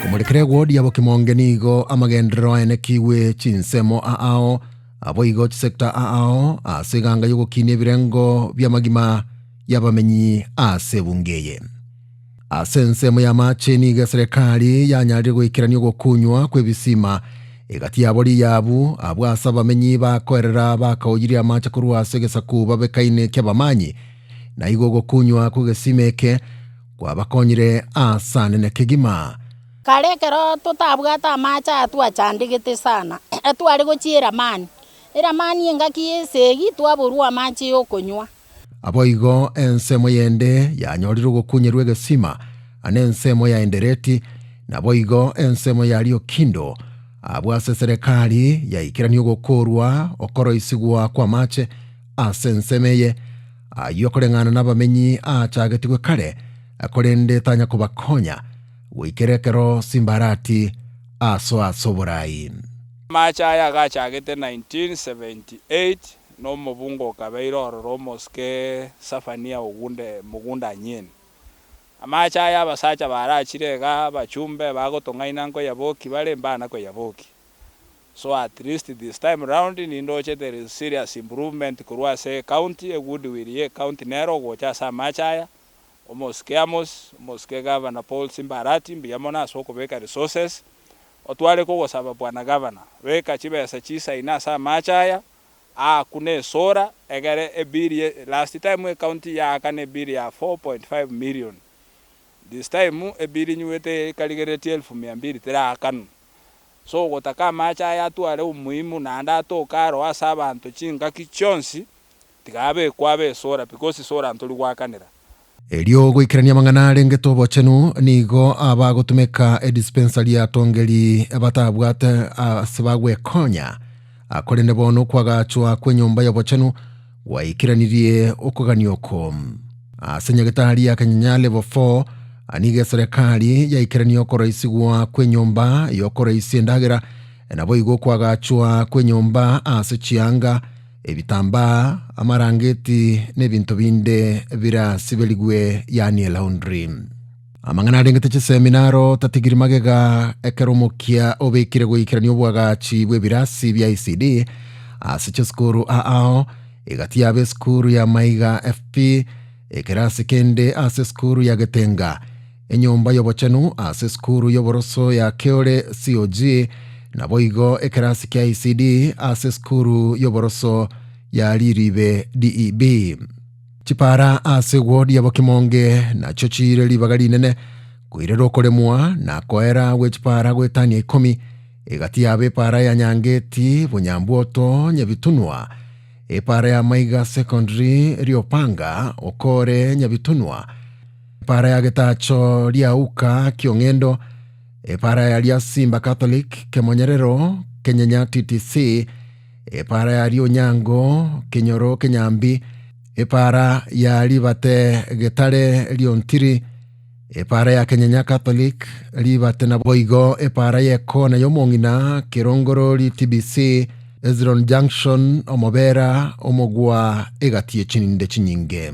Komorekera egwodi ya Bokimonge nigo amagenderero aenekigwe chinsemo aao, aboigo chisecta aao ase eganga y'ogokinia ebirengo bi'amagima y'abamenyi ase ebunge eye. Ase ensemo y'amache nigo eserekari yanyarire goikerania ogokunywa kw'ebisima egati yabo riyabu, abwo ase abamenyi bakoerera bakaoyirie amache korwa ase egesaku babekaine ki'abamanyi, na igo ogokunywa kw'egesima eke kwabakonyire aase anene kegima. Kare ekero totabwate amache aya twachandegete sana, etware gochia eramani, eramani engaki y'esegi twaborwa amache y'okonywa. Naboigo ensemo yende yanyorire ogokunyerwa egesima, na ensemo ya Endereti, naboigo ensemo ya Riokindo, abwo ase eserekari yaikerania ogokoorwa okoroisigwa kw'amache ase ensemo eye, ayio koreng'ana nabamenyi aachagetigwe kare, korende tanya kobakonya goikera ekero Simbarati asoa ase oborai. Amache aya agachagete 1978 Nomobunga okabeire ororo omosike Safania ogunde mogunda Anyeni. Amache aya abasacha barachire iga abachumbe bagotong'aina nkoyaboki bare mbana koyaboki. So at least this time round nindoche there is serious improvement korwa ase ecounty, egoodwill ye ecounty nero ogocha ase amache aya, omosike Amos, omosike Governor Paul Simba Arati mbuya mono ase okobeka resources, otware kogosaba bwana Governor, beka chibesa chisaine ase amache aya, Aakune esora egere ebill ye last time ecounty yaakana ebill ya 4.5 million this time ebill inywete ekarigereretie elfu mia mbili teraakanwa so ogotaka amache aya atware umuhimu naende atoke aro ase abanto chingaki chionsi tiga abekwe abe esora because esora ntori goakanera. Erio goikerania amang'ana arengete obochenu, nigo abagotumeka edispensari ya Tongeri batabwate ase bagwekonya. Korende bono okoagachwa kw'enyomba y'obochenu gwaikeranirie okogania oko. Ase nyagetari ya Kenyenya Level 4 nigo eserekari yaikerania okoroisigwa kw'enyomba y'okoroisia endagera, naboigo okoagachwa kw'enyomba ase chianga, Ebitambaa, amarangeti, na ebinto binde birasiberigwe, yaani elaundry. Amang'ana arengete chisemi naro tatigiri magega ekero omokia obekire goikerania obwagachi bw'ebirasi bia ECD ase chisukuru aao, egati yabo esukuru ya Maiga FP, ekerasi kende ase esukuru ya Getenga, Enyomba y'obochenu ase esukuru y'oboroso ya Keore COG, naboigo ekerasi kia ECD ase esukuru y'oboroso ya Riribe DEB. Chipara ase eward ya Bokimonge nachio chiire ribaga rinene koirera okoremwa na koera gwe chipara goetania ikomi egati yabo epara ya Nyangeti, Bonyambwoto, Nyabitunwa, epara ya Maiga Secondary, Riopanga, Okore, Nyabitunwa, Epaara ya Getacho riauka Kiong'endo, epaara ya Riasimba Catholic, Kemonyerero, Kenyenya TTC, epaara ya Rionyango, Kenyoro Kenyambi, epaara ya Ribate Getare Riontiri, epaara ya Kenyenya Catholic, Ribate naboigo epaara y'Ekona y'Omong'ina, Kerongorori TBC, Hezron Junction, Omobera, Omogwa, egati y'echininde chinyinge.